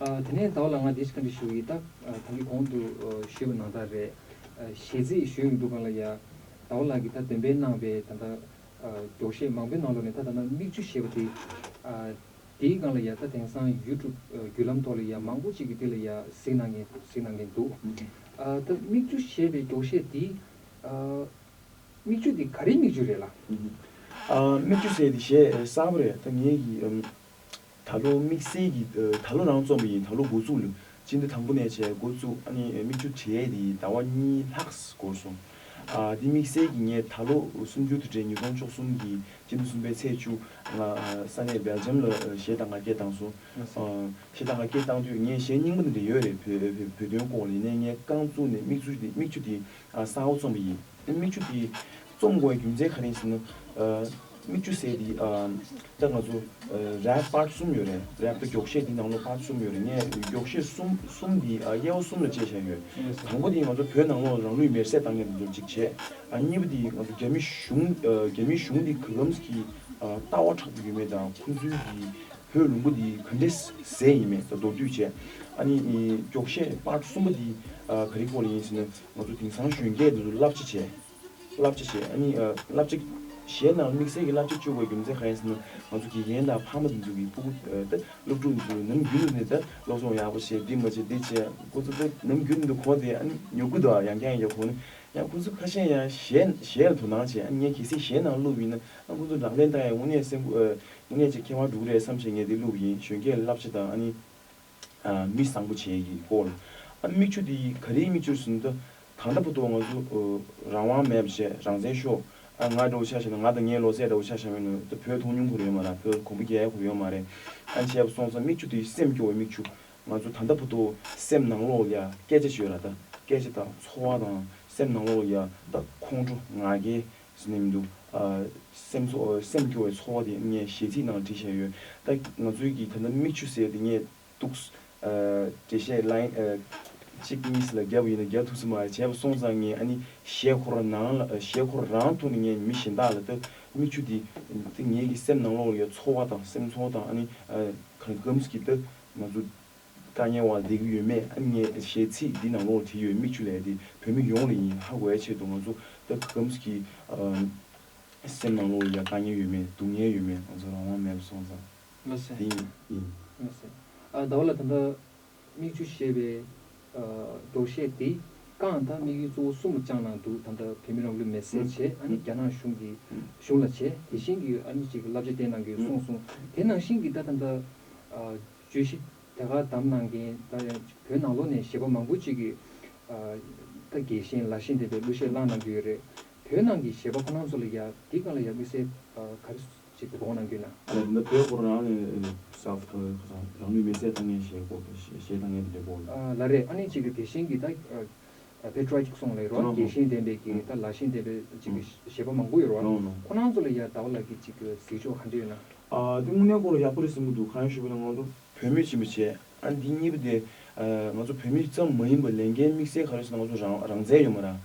ཨ་དེ་ནས་ཟླ་བ་ལགས་ང་འདི་ཞིག་བཀའ་འདྲི་ཞུ་གི་ཡིན། ད་ཨ་ད་གིན་གོང་དུ་ཨ་ཞུས་པ་ནང་ལྟར་རེད། ཨ་གཞས་ཚིག་ཞུས་ཡོང་དུས་སྒང་ལ་ཡ་ཟླ་བ་ལགས་ཀྱིས་ད་འདོན་སྤེལ་གནང་བའི་ད་ལྟ་ཨ་མགྱོགས་གཞས་མང་པོའི་ནང་ལོགས་ནས་ད་ད་ལྟ་མིག་ཆུ་ཞེས་པ་དེ་ཨ་དེའི་སྒང་ལ་ཡ་ད་དེང་སང་ཡུ་ཊུབ་ཨ་བརྒྱུད་ལམ་ཐོག་ལ་ཡ་མང་པོ་ཅིག་གིས་དེ་ལ་ཡ་གཟིགས་གནང་མཁན་གཟིགས་གནང་མཁན་འདུག་ཨ་ད་མིག་ཆུ་ཞེས་པའི་མགྱོགས་གཞས་དེ་ཨ་མིག་ཆུ་དེ་ག་རེའི་མིག་ཆུ་རེད་ལགས། ཨ་མིག་ཆུ་ཟེར་དེ་གཞས་གསར་པ་རེད། ད་ངེད་ཀྱི་ཨམ། ད་ལོ་དམིགས་བསལ་གྱི་ཨ་ད་ལོ་རང་རྩོམ་པ་ཡིན། ད་ལོ་འགོ་བཙུགས་ལ་སྤྱི་ཟླ་དང་པོ་ནས་བྱས་འགོ་བཙུགས། ཨ་ནི་མིག་ཆུ་བྲིས་ཡས་དེ་ཟླ་བ་གཉིས་ལྷག་འགོར་སོང་། ཨ་དེ་དམིགས་བསལ་གྱི་ངས་ད་ལོ་གསུམ་བཅུ་དུས་དྲན་ཉིས་སྟོང་བཅུ་གསུམ་གྱི་སྤྱི་ཟླ་གསུམ་པའི་ཚེས་བཅུ་ང་ཨ་ས་གནས་སྦེལ་ཇམ་ལ་ཨ་གཞས་གཏང་ག་སྐད་བཏང་སོང་། ཨ་གཞས་གཏང་ག་སྐད་བཏང་དུས་ངས་གཞས་རྙིང་པ་འདི་འདྲ་ཡོད་རེད། བོད་བོད་བོད་དོན་སྐོར་ལ། ཡིན་ནའི་ངས་རྐང་བཙུགས་ནས་མིག་ཆུ་འདི་མིག་ཆུ་འདི་ཨ་གསར་པ་རྩོམ་པ་ཡིན། དེ་མིག་ཆུ་དེ་རྩོམ་དགོས་པའི་རྒྱུ་མཚན་ག་རེ་ཡིན་ཟེར་ན། ཨ་མིག་ཆུ་ཟེར་དེ་ཨ་ད་ང་ཚོ་ཨ་རེབ་པར་ཊི་གསུམ་ཡོད་རེད། རེབ་ད་མགྱོགས་གཞས་དེ་ནང་ལོགས་པར་ཊི་གསུམ་ཡོད་རེད། ངས་མགྱོགས་གཞས་གསུམ་གསུམ་དེ་ཨ་དབྱེ་བ་གསུམ་ལ་བཅད་བཞག་ཡོད། དང་པོ་དེ་ང་ཚོ་བོད་ནང་ལོགས་རང་ལུས་མེར་སྲེག་བཏང་མཁན་དེ་ཚོ་གཅིག་བྱས། ཨ་གཉིས་པ་དེ་ང་ཚོ་རྒྱ་མི་གཞུང་ཨ་རྒྱ་མི་གཞུང་དེ་ག་གམ་གྱི་ཨ་ལྟ་བ་དྲག་པོ་ཡོད་མེད་དང་། ཁོང་ཚོའི་གི་བོད་ལུང་པ་དེ་ག་འདྲས་ཟས་ཡིན་མེད་ད་མདོར་བསྡུས་བྱས། ཨ་ནི་མགྱོགས་གཞས་པར་ཊི་གསུམ་པ་དེ་ཨ་ག་རེ་སྐོར་ལ་ཡིན་ཟེར་ན། ང་ཚོ་དེང་སང་གཞོན་སྐྱེས་འདི་ཚོ་བསླབ་བྱ་བྱས། བསླབ་བྱ་བྱས། ཨ་ནི་ཨ་བསླབ་བྱ་གཞས་ནང་དམིགས་བསལ་གྱི་བསླབ་བྱ་བཅུག་པའི་རྒྱུ་མཚན་གང་ཡིན་ཟེར་ན། ང་ཚོ་དགེ་རྒན་དང་ཕ་མ་འདི་ཚོ་གི་སྤུ་གུ་ཨ་ད་སློབ་ཕྲུག་འདི་ཚོ་ནམ་རྒྱུན་དུ་ནས་ད་སློབ་སྦྱོང་ཡག་པོ་བྱས། འདི་མ་བྱས་འདི་བྱས། ཁོ་ཚོ་ད་ནམ་རྒྱུན་དུ་གོ་དེ་ཨ་ནི་ཉོབ་ཀྱི་འདུག་ཨ་ཡང་བསྐྱར་ཡང་བསྐྱར་གོ་ནས། ཡང་ཁོ་ཚོ་ཁ་ཤས་ཡང་གཞས་གཞས་ལ་དོ་སྣང་བྱས། ཨ་ནི་ངས་གལ་སྲིད་གཞས་ནང་བླུགས་པ་ཡིན་ན་ཨ་ཁོ་ཚོ་ལག་ལེན་བསྟར་ཡ་དངོས་གནས་སེམས་པ་ཨ་དངོས་གནས་ཅིག་ཁྱད་པར་འགྲོ་གི་རེད་བསམ་བྱས་ངས་འདི་བླུགས་པ་ཡིན། གཞོན་སྐྱེས་ལ་བསླབ་བྱ་དང་ཨ་ནི། ཨ་མི་བཟང་པོ་བྱེད་ཀྱི་སྐོར། ཨ་མིག་ཆུ་འདི་ག་རེའི་མིག་ཆུ་ཟེར་ན། ད་ད་ལྟ་བར་དུ་ང་ཚོ་ཨ་རང་དབང་མེད་པ་བྱས། རང་བཙན་ཤོར། ཨ་ང་འདྲ་བོ་ཆ་བཞག་ན། ང་དང་ངའི་ལོ་ཚད་འདྲ་བོ་ཆ་བཞག་པ་ཡིན་ན་ད་བོད་མཐོང་མྱོང་ཁོ་ར་ཡོད་མ་རེད། བོད་གོམ་པ་རྒྱག་ཡ་ཁོ་ར་ཡོད་མ་རེད། ཨ་བྱས་པ་སོང་ཙང་མིག་ཆུ་འདི་སེམས་སྐྱོ་བའི་མིག་ཆུ། ང་ཚོ་ད་ལྟ་བར་དུ་སེམས་ནང་ལོགས་ལ་ཡ་སྐད་ཆ་ཅིག་ཡོད་ར། ད་སྐད་ཆ་དང་ཚོར་བ་དང་སེམས་ནང་ལོགས་ལ་ཡ་ད་ཁོང་ཁྲོ་ང་རྒྱལ་ཟེར་ནས་མི་འདུག་ཨ་སེམས་ཚོར་སེམས་སྐྱོ་བའི་ཚོར་བ་དེ་ངས་གཞས་ཚིག་ནང་བྲིས་བཞག་ཡོད། ད་ང་ཚོའི་གི་ད་ལྟ་མིག་ཆུ་ཟེར་དེ་ངས་འདུག་ཨ་འགྲེལ་བཤད་ལན་ཨ་གཅིག་གཉིས་ལ་བརྒྱབ་ཡིན་ན་བརྒྱབ་ཐུབ་ས་མ་རེད། བྱས་པ་སོང་ཙང་ངས་ཨ་ནི་གཞས་ཁོ་རང་ནང་ལ་ཨ་གཞས་ཁོ་རང་ཐོག་ནས་ངས་མི་གཞན་དག་ལ་ད་མིག་ཆུ་འདི་ད་ངེད་ཀྱི་སེམས་ནང་ལོགས་ལ་ཡ་ཚོར་བ་དང་སེམས་ཚོར་དང་ཨ་ནི་ཨ་གང་གམ་གྱི་ད་ང་ཚོ་དཀའ་ངལ་བ་བསྡད་ཀྱི་ཡོད་མེད། ཨ་ནི་ངས་གཞས་ཚིག་འདི་ནང་ལོགས་བྲིས་ཡོད། མིག་ཆུ་ལས་དེ་བོད་མི་ཡོངས་ལ་ཡིན་ཧ་གོ་ཡ་ཆེད་དུ་ང་ཚོ་ད་གམ་གྱི་ཨ་སེམས་ནང་ལོགས་ལ་ཡ་དཀའ་ངལ་ཡོད་མེད་སྡུག་བསྔལ་ཡོད་མེད་ང་ཚོ་རང་དབང་མེད་པ་སོང་ཙང་ལགས་སེ། དེ་ཡིན་ཡིན། ལགས་སེ། ཨ་ཟླ་བ་ལགས་ད་ལྟ་མིག་ཆུ་ཞེས་པའི་ ཨ་དོགས་གཞི་དེ་བཀང་། ད་དམིགས་ཡུལ་གཙོ་བོ་གསུམ་ལ་བཅངས་གནང་འདུག་ད་ལྟ་བོད་མི་རང་ལུས་མེར་སྲེག་བྱས། ཨ་ནི་རྒྱ་ནག་གཞུང་གི་གཞུང་ལ་བྱས། དེ་བཞིན་གྱི་ཨ་ནི་ཅིག་བསླབ་བྱ་བསྟན་གནང་གི་གསུངས་སོང་། དེ་ནང་བཞིན་གྱི་ད་ད་ལྟ་ཨ་བརྗོད་གཞི་དེ་ག་བདམས་གནང་མཁན་ད་བོད་ནང་ལོགས་ནས་གཞས་པ་མང་པོ་ཅིག་གིས་ཨ་ད་རྒྱལ་ཞེན་ལ་ཞེན་ལྡན་པའི་གླུ་གཞས་བླངས་གནང་གི་ཡོད་རེད། བོད་ནང་གི་གཞས་པ་ཁོ་རང་ཚོ་ལ་ཡ་དེའི་སྒང་ལ་ཡ་དམིགས་བསལ་ཨ་ག་རེ་ཅིག་དགོངས་གནང་གི་ཡོད་ན། ཨ་ལས་འདི་བོད་ཁོ་རང་ནས་སའུ་ཐི་ཁ་སང་རང་ལུས་མེར་སྲེག་བཏང་མཁན་ཞེས་གོ་ཞེས་བཏང་མཁན་དེ་འདྲ་པོ་ལ། ཨ་ལ་རེད། ཨ་ནི་ཅིག་གི་དེ་བཞིན་གྱི་ད་པེ་ཊི་རོ་ཊིག་སོང་ལ་ཡོད་རོགས། རྒྱལ་ཞེན་ལྡན་པའི་གི་ད་ལ་ཞེན་ལྡན་པའི་ཅིག་གི་གཞས་པ་མང་པོ་ཡོད་རོགས། ཁོ་རང་ཚོ་ལ་ཡ་ཟླ་བ་ལགས་ཀྱི་ཅིག་གི་གཟིགས་ཕྱོགས་ག་འདྲ་ཡོད་ན། ཨ་དེ་དངོས་གནས་ཁོ་རང་ཡག་པོ་རེད་བསམ་གྱི་འདུག་གང་ཡིན་ཞུས་པ་ན་ང་ཚོ་བོད་མི་ཆེན་པོ་བྱས། ཨ་འདི་གཉིས་པོ་དེ་ཨ་ང་ཚོ་བོད་མི་ཙམ་མ་ཡིན་པ་ལས་འགན་དམིགས་བསལ་ག་རེ་ཟེར་ན་ང་ཚོ་རང་རང་བཙན་ཡོད་མ་རེད།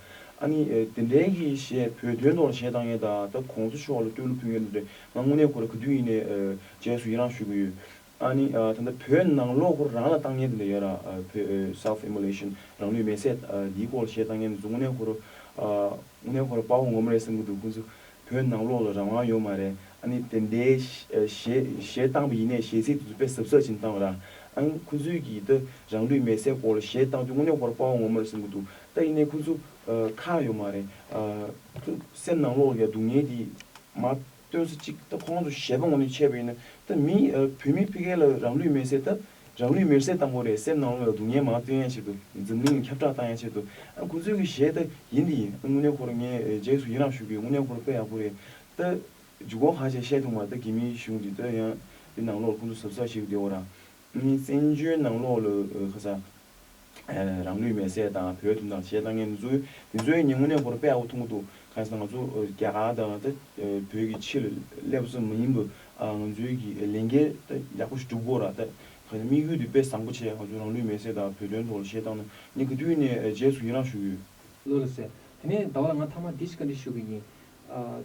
ཨ་ནི་ཨ་དེ་འདྲའི་གི་གཞས་བོད་དོན་ཐོག་ལ་གཞས་བཏང་མཁན་དང་ད་གོང་ས་མཆོག་ལ་བསྟོད་གླུ་ཕུལ་མཁན་དེ་འདྲ་ང་དངོས་གནས་ཁོ་རང་ག་དུས་ཡིན་ནའི་ཨ་རྗེས་སུ་ཡི་རང་ཞུ་གི་ཡོད། ཨ་ནི་ཨ་ད་ལྟ་བོད་ནང་ལོགས་ཁོ་རང་ལ་བཏང་མཁན་དེ་འདྲ་ཡོད་ར། ཨ་བོད་ཨ་self immolation རང་ལུས་མེར་སྲེག་ཨ་འདིའི་སྐོར་ལ་གཞས་བཏང་མཁན་དེ་ཚོ་དངོས་གནས་ཁོ་རང་ཨ་དངོས་གནས་ཁོ་རང་དཔའ་བོ་ངོ་མ་རེད་བསམ་གྱི་འདུག་ཁོ་ཚོ་བོད་ནང་ལོགས་ལ་རང་དབང་ཡོད་མ་རེད། ཨ་ནི་དེ་འདྲའི་གཞས་གཞས་བཏང་པ་ཡིན་ནའི་གཞས་ཚིག་དེ་ཚོ་དཔེ་གཟབ་གཟབ་བྱས་བཏང་བ་ར། ཨ་ནི་ཁོ་ཚོས་ཀྱིས་ད་རང་ལུས་མེར་སྲེག་སྐོར་ལ་གཞས་བཏང་དུས་དངོས་གནས་ཁོ་རང་དཔའ་བོ་ངོ་མ་རེད་བསམ་གྱི་འདུག་ད་ཡིན་ནའི་ཁོ་ཚོ་ཨ་ཁག་ཡོད་མ་རེད། ཨ་ཁོ་སེམས་ནང་ལོགས་ལ་སྡུག་བསྔལ་དེ་མར་སྟོན་ས་གཅིག་ད་ཁོང་ཚོ་གཞས་པ་ངོས་ནས་བྱས་པ་ཡིན་ན་ད་མི་ཨ་བོད་མི་ཕ་གི་ལ་རང་ལུས་མེར་སྲེག་ད་རང་ལུས་མེར་སྲེག་བཏང་དགོས་རེད། སེམས་ནང་ལོགས་ལ་སྡུག་བསྔལ་མར་སྟོན་ཡ་ཆེད་དུ་འཛམ་གླིང་ལ་ཁྱབ་བསྒྲགས་བཏང་ཡ་ཆེད་དུ་ཨ་ཁོ་ཚོའི་གི་གཞས་ད་ཡིན་དེ་ཡིན། ཨ་དངོས་གནས་ཁོ་རང་ངས་རྗེས་སུ་ཡི་རང་ཞུ་གི་ཡོད། དངོས་གནས་ཁོ་རང་དཔེ་ཡག་པོ་རེད། ད་འཇུག་སྒོ་གང་བྱས་བཤད་ཐུབ་མ་རེད། ད་རྒྱ་མིའི་གཞུང་འདི་ད་ཡང་འདི་ནང་ལོགས་ཁོང་ཚོ་གཟབ་གཟབ་བྱེད་དགོས་བསྡད་ཡོད་ར། ཨ་ནི་བཙན་བྱོལ་ནང་ལོགས་ལ་ཨ་ཁ་ས་ཨ་རང་ལུས་མེར་སྲེག་དང་བོད་དོན་དང་གཞས་བཏང་མཁན་འདི་ཚོའི་འདི་ཚོའི་ཉིན་དངོས་གནས་ཁོ་རང་དཔེ་ཡག་པོ་མཐོང་གི་འདུག་གང་ཟེར་ན་ང་ཚོ་ཨ་རྒྱ་གར་དང་ད་ཨ་བོད་ཀྱི་ཕྱི་ལ་སླེབས་ས་མ་ཡིན་པ་ཨ་ང་ཚོའི་གི་ལས་འགན་ད་ཡག་པོ་ཞིག་སྒྲུབ་དགོས་ར། ད་གང་ཟེར་དམིགས་ཡུལ་འདི་དཔེ་བཟང་པོ་བྱས། ང་ཚོ་རང་ལུས་མེར་སྲེག་དང་བོད་དོན་ཐོག་ལ་གཞས་བཏང་ན་ངས་ག་དུས་ནས་ཨ་རྗེས་སུ་ཡི་རང་ཞུ་གི་ཡོད། ལགས་སོ། དེ་ནས་ཟླ་བ་ལགས་ང་མཐའ་མ་འདི་ཞིག་བཀའ་འདྲི་ཞུ་གི་ཡིན། ཨ་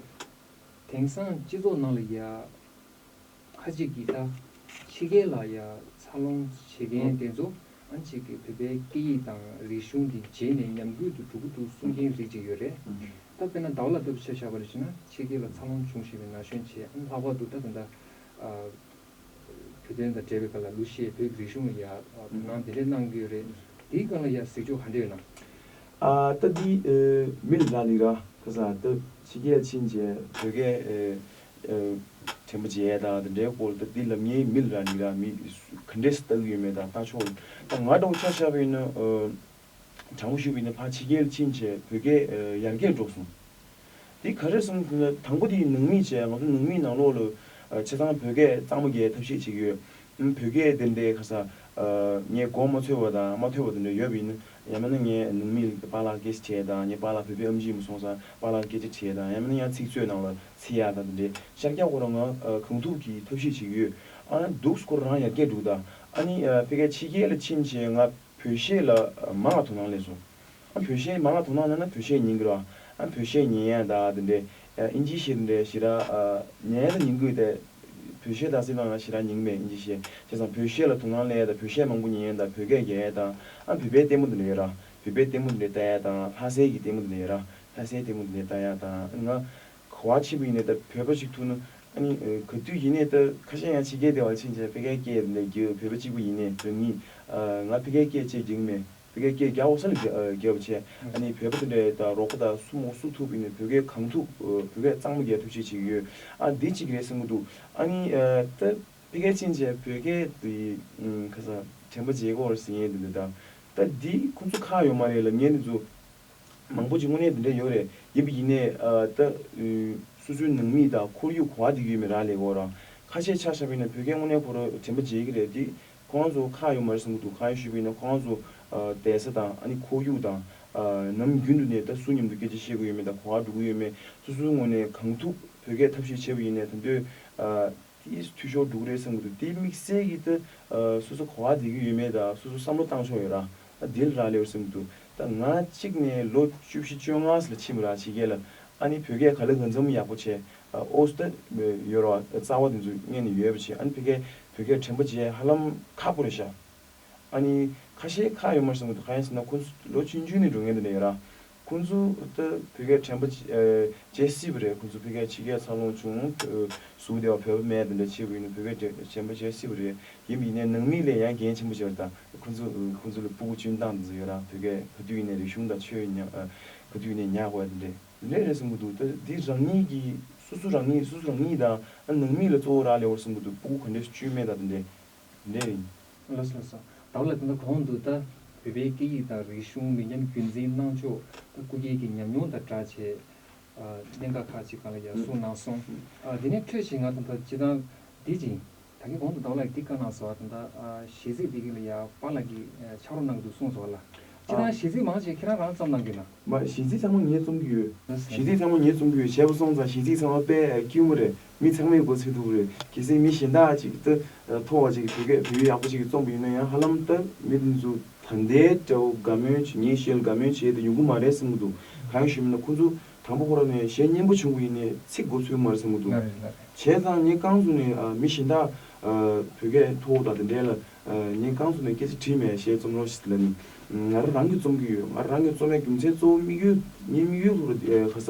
དེང་སང་སྤྱི་ཚོགས་ནང་ལ་ཡ། ཁ་ཅིག་གིས་ད་ཕྱི་རྒྱལ་ལ་ཡ་འཚར་ལོངས་བྱེད་མཁན་དེ་ཚོ་ཨ་ཅིག་གིས་བོད་པའི་སྐད་ཡིག་དང་རིག་གཞུང་འདི་བརྗེད་ནས་ཉམས་རྒུད་དུ་འགྲོ་གི་འདུག་གསུང་མཁན་རིགས་ཅིག་ཡོད་རེད། ད་དཔེར་ན་ཟླ་བ་ལགས་ལྟ་བུ་ཆ་བཞག་པ་རེད་བྱས་ན་ཕྱི་རྒྱལ་ལ་འཚར་ལོངས་བྱུང་བཞིན་པའི་ན་གཞོན་བྱས། ཨ་ལྷག་པར་དུ་ད་ད་ལྟ་ཨ་བོད་དོན་དང་འབྲེལ་བའི་སྐོར་ལ་གླུ་གཞས་བོད་ཀྱི་རིག་གཞུང་ལ་ཡ་དོ་སྣང་དེ་འདྲས་གནང་གི་ཡོད་རེད། དེའི་སྒང་ལ་ཡ་གཟིགས་ཕྱོགས་ག་འདྲས་ཡོད་ན། ཨ་ད་འདི་ཨ་མི་ལ་རག་ལས་ར། ཁ་ས་ད་ཕྱི་རྒྱལ་ཕྱིན་བྱས་བོད་སྐད་ཨ་ཨ་དྲན་པ་བརྗེད་ཡས་དང་དེ་འདྲའི་སྐོར་ད་འདི་ལབ་མཁན་མི་ལ་རག་ལས་ར། མི་ག་འདྲས་སེ་ལྟ་གི་ཡོད་མེད་དང་ལྟ་ཕྱོགས། ད་ང་འདྲ་བོ་ཆ་བཞག་པ་ཡིན་ན་ཨ་དྲང་པོ་ཞུས་པ་ཡིན་ན་ཕར་ཕྱི་རྒྱལ་ཕྱིན་བྱས་བོད་སྐད་ཨ་ཡར་རྒྱས་འགྲོ་སོང་། དེ་ག་རེ་སོང་ཟེར་ན་དང་པོ་དེ་ནང་མི་བྱས། ང་ཚོ་ནང་མིའི་ནང་ལོགས་ལ་ཨ་བྱས་ཙང་བོད་སྐད་གཙང་མ་རྒྱག་ཐབས་ཤེས་བྱེད་ཀྱི་ཡོད། ཨ་བོད་སྐད་དེ་འདྲའི་ཁ་ས་ཨ་ངས་གོ་མ་ཚོད་པ་དང་མ་ཐོས་པ་དེ་འདྲ་ཡོད་པ་ཡིན་ན། ཡང་མིན་ན་ངས་ནང་མི་ལ་པཱ་ལགས་སྐད་ཆ་དྲིས་དང་། ངའི་པཱ་ལགས་བོད་པའི་ཨེམ་ཆི་ཡིན་པ་སོང་ཙང་པཱ་ལགས་སྐད་ཆ་དྲིས་དང་། ཡང་མིན་ན་ཡང་ཚིག་མཛོད་ནང་ལ་འཚོལ་ཡ་དང་དེ་འདྲའི་ཤར་རྒྱག་ཁོ་རང་ང་ཨ་གང་ཐུབ་ཀྱིས་ཐབས་ཤེས་བྱེད་ཀྱི་ཡོད། ཨ་ནི་འདུག་སེ་ཁོ་རང་ཡར་རྒྱས་འགྲོ་གི་འདུག་ད་ཨ་ནི་ཨ་ཕ་གིར་ཕྱི་རྒྱལ་ལ་ཕྱིན་བྱས་ང་བོད་གཞས་ལ་ཨ་མང་ང་དོ་སྣང་སླེབས་སོང་། ཨ་བོད་གཞས་མང་ང་དོ་སྣང་སླེབས་ན་བོད་གཞས་ཉན་གི་རེད་བ། ཨ་བོད་གཞས་ཉན་ཡ་དང་དེ་འདྲའི་ཨ་ཨིན་ཇི་གཞས་དེ་འདྲའི་ཞེ་དྲག་ཨ་ཉན་ཡ་ད་ཉན་གི་ཡོད་དེ། བོད་གཞས་དང་སྲིད་ནང་ལ་ཞེ་དྲག་ཉན་གི་མེད། ཨིན་ཇི་གཞས། བྱས་ཙང་བོད་གཞས་ལ་དོ་སྣང་སླེབས་ཡ་དང་བོད་གཞས་མང་པོ་ཉན་ཡ་དང་བོད་སྐད་རྒྱག་ཡ་དང་ཨ་བོད་པའི་ལྟད་མོ་དེ་འདྲ་ཡོད་ར། བོད་པའི་ལྟད་མོ་དེ་འདྲ་ལྟ་ཡ་དང་ལྷ་སའི་གི་ལྟད་མོ་དེ་འདྲ་ཡོད་ར། ལྷ་སའི་ལྟད་མོ་དེ་འདྲ་ལྟ་ཡ་དང་ཨ་ནི་ང་ག་པར་ཕྱིན་པ་ཡིན་ནའི་ད་བོད་པ་ཞིག་ཐུག་ན་ཨ་ནི་ཨ་ག་དུས་ཡིན་ནའི་ད་ཁ་ཤས་ཡང་ཕྱི་རྒྱལ་སྡེ་བར་ཕྱིན་བྱས་ཕ་གིའི་སྐད་དེ་འདྲ་རྒྱག་བོད་པ་གཅིག་པུ་ཡིན་ནའི་རང་ཉིད་ཨ་ང་ཕ་གིའི་སྐད་ཅིག་རྒྱག་གི་མེད། ཕ་གིའི་སྐད་རྒྱག་འོ་ས་ལ་རྒྱག་རྒྱག་པ་བྱས། ཨ་ནི་བོད་པ་དེ་འདྲའི་ད་རོགས་པ་དང་སུ་མོ་སུ་ཐུག་པ་ཡིན་ནའི་བོད་སྐད་གང་ཐུབ་བོད་སྐད་གཙང་མ་རྒྱག་ཐུབ་ཤེས་བྱེད་ཀྱི་ཡོད། ཨ་འདི་གཅིག་རེད་བསམ་གྱི་འདུག་ཨ་ནི་ཨ་ད་ཕ་གིར་ཕྱིན་བྱས་བོད་སྐད་དེ་ཨ་ཁ་ས་དྲན་པ་བརྗེད་ཀྱི་ཡོད་རེད་ཟེར་མཁན་དེ་འདྲ་དང་། ད་འདི་ཁོ་ཚོ་ཁག་ཡོད་མ་རེད་ལབ་མཁན་དེ་ཚོ་མང་པོ་ཅིག་དངོས་གནས་དེ་འདྲ་ཡོད་རེད། ཡིན་པ་ཡིན་ནའི་ཨ་ད་ཨ་སོ་སོའི་ནང་མི་དང་ཁོར་ཡུག་ག་པར་བསྡད་ཀྱི་ཡོད་མེད་རག་ལས་ཀྱི་ཡོད་ར། ཁ་ཤས་ཆ་བཞག་པ་ཡིན་ན་བོད་སྐད་དངོས་གནས་ཁོ་རང་དྲན་པ་བརྗེད་ཀྱི་རེད་དེ། ཁོ་རང་ཚོ་ཁག་ཡོད་མ་རེད་བསམ་གྱི་འདུག་གང་ཡིན་ཞུས་པ་ཡིན་ན་ཁོ་རང་ཚོ་ཨ་བསྡད་ས་དང་ཨ་ནི་ཁོར་ཡུག་དང་ཨ་ནམ་རྒྱུན་དུ་ནས་ད་སུ་མཉམ་དུ་སྐད་ཆ་བཤད་ཀྱི་ཡོད་མེད་དང་ག་པར་འགྲོ་གི་ཡོད་མེད། སོ་སོའི་ངོས་ནས་གང་ཐུབ་བོད་སྐད་ཐབས་ཤེས་བྱས་པ་ཡིན་ནའི་ད་དུང་ཨ་དེ་འཐུས་ཤོར་འགྲོ་གི་རེད་བསམ་གྱི་འདུག་དེ་དམིགས་བསལ་གྱིས་ད་ཨ་སོ་སོ་ག་པར་བསྡད་ཀྱི་ཡོད་མེད་དང་སོ་སོ་བསམ་བློ་བཏང་ཕྱོགས་ཡོད་ར། ཨ་དེ་ལ་རག་ལས་པ་རེད་བསམ་གྱི་འདུག་ད་ང་གཅིག་ནས་ལོ་བཅུ་བཞི་བཅོ་ལྔ་ཙམ་ལ་ཕྱིན་པ་ར་ཕྱི་རྒྱལ་ལ། ཨ་ནི་བོད་སྐད་ག་ལེར་གང་འཚམ་ཡག་པོ་བྱས། ཨོ་སི་ད་ཡོད་ར་བ། རྩ་བ་དེ་ཚོ་སྔོན་ནས་ཡོད་པ་བྱས། ཨ་ནི་ཕ་གིར་བོད་སྐད་དྲན་པ་བརྗེད་ཧ་ལམ་ཁག་པོ་རེད་ཤག་ཨ་ནི་ཁ་ཤས་ཁག་ཡོད་མ་རེད་བསམ་གྱི་འདུག་གང་ཡིན་ཟེར་ན་ཁོ་ཚོ་ལོ་ཆུང་ཆུང་ནས་འགྲོ་མཁན་དེ་འདྲ་ཡོད་ར། ཁོང་ཚོ་ད་བོད་སྐད་དྲན་པ་བརྗེད་སྲིད་པ་རེད། ཁོང་ཚོ་བོད་སྐད་ཕྱི་རྒྱལ་འཚར་ལོངས་བྱུང་། སུ་དེ་བ་བོད་པ་མེད་དེ་འདྲ་བྱས་པ་ཡིན་ན་བོད་སྐད་དྲན་པ་བརྗེད་སྲིད་པ་རེད། ཡིན་པ་ཡིན་ནའི་ནང་མི་ལ་ཡང་འགན་ཆེན་པོ་ཞིག་རེད། ད་ཁོང་ཚོ་ཁོང་ཚོ་ལ་སྤུ་གུ་སྤྱོད་སྟངས་དེ་ཚོ་ཡོད་ར། བོད་སྐད་ག་དུས་ཡིན་ནའི་རིག་གཞུང་དང་ཆོས་ཉམས་ག་དུས་ཡིན་ནའི་ཉར་དགོས་དེ་འདྲས་དེ་འདྲས་རེད་བསམ་གྱི་འདུག་ད་འདི་རང་ཉིད་ཀྱི་སོ་སོ་རང་ཉིད་སོ་སོ་རང་ཉིད་དང་ནང་མི་ལ་གཙོ་བོ་རག་ལས་པ་རེད་བསམ་གྱི་འདུག་སྤུ་གུ་ག་འདྲས་སྤྱོད་མིན་དང་དེ་འདྲས་དེ་འདྲས་ཡིན། ལགས་སོ་ལགས་སོ། ད་བར་ལ་ད་ལྟ་གོང་དུ་ད་བོད་པའི་སྐད་ཡིག་དང་རིག་གཞུང་མི་ཉམས་རྒྱུན་འཛིན་གནང་ཕྱོགས་ད་སྐུ་སྒེར་གྱི་ཉམས་མྱོང་དང་སྦྲགས་བྱས་ཨ་གནད་འགག་ཁག་ཅིག་སྒང་ལ་ཡར་གསུངས་གནང་སོང་། ཨ་དེ་ནས་འཕྲོས་ཕྱིན་ང་ད་ལྟ་སྤྱིར་བཏང་འདི་ཅིང་ད་གིན་གོང་དུ་ད་བར་ལ་འདི་བཀའ་གནང་སོང་། ད་ལྟ་ཨ་གཞས་ཚིག་འདི་གི་ལ་ཡར་པཱ་ལགས་ཀྱིས་ཨ་ཕྱག་རོགས་གནང་གི་འདུག་གསུངས་སོང་བ་ལ། སྤྱིར་བཏང་གཞས་ཚིག་མང་ཆེ་ཁྱེད་རང་རང་རྩོམ་གནང་གི་ན། མ་གཞས་ཚིག་ཚང་མ་ངས་རྩོམ་གྱི་ཡོད། ལགས་སོ། གཞས་ཚིག་ཚང་མ་ངས་རྩོམ་གྱི་ཡོད། བྱས་པ་སོང་ཙང་གཞས་ཚིག་ཚང་མ་དཔེ་ཨ་དཀྱུས་མ་རེད། མི་ཚང་མས་མགོ་ཚོས་ཐུབ་རེད། གལ་སྲིད་མི་གཞན་དག་ཅིག་ད་མཐོ་བ་ཅིག་བོད་སྐད་བོད་ཡིག་ཡག་པོ་ཅིག་གི་རྩོམ་པ་ཡིན་ན་ཡང་ཧ་ལམ་ད་མི་དེ་ཚོ་ད་ལྟའི་འདྲ་བོ་དགའ་མོས་བྱེད། ངའི་གཞས་ལ་དགའ་མོས་བྱེད་དེ་ཡོང་གི་མ་རེད་བསམ་གྱི་འདུག་གང་ཡིན་ཞུས་མིན་ན་ཁོང་ཚོ་དང་པོ་ཁོ་རང་ནས་གཞས་སྙན་པོ་བྱུང་བ་ཡིན་ནའི་ཚིག་མགོ་ཚོས་མ་རེད་བསམ་གྱི་འདུག་ལགས་རེད་ལགས་རེད། བྱས་ཙང་ངས་རྐང་བཙུགས་ནས་ཨ་མི་གཞན་དག་ཨ་བོད་སྐད་མཐོ་བོ་དང་དེ་འདྲའི་ལ་ཨ་ངས་རྐང་བཙུགས་ནས་སྐད་ཆ་དྲིས་མེད། གཞས་རྩོམ་རོགས་ཞེས་ལབ་ནས་ང་རང་རང་གིས་རྩོམ་གྱི་ཡོད། ང་རང་གིས་རྩོམ་ཡའི་རྒྱུ་མཚན་གཙོ་བོ་དམིགས་ཡུལ་ངའི་དམིགས་ཡུལ་ཁོ་ར་ཨ་ཁ་ས་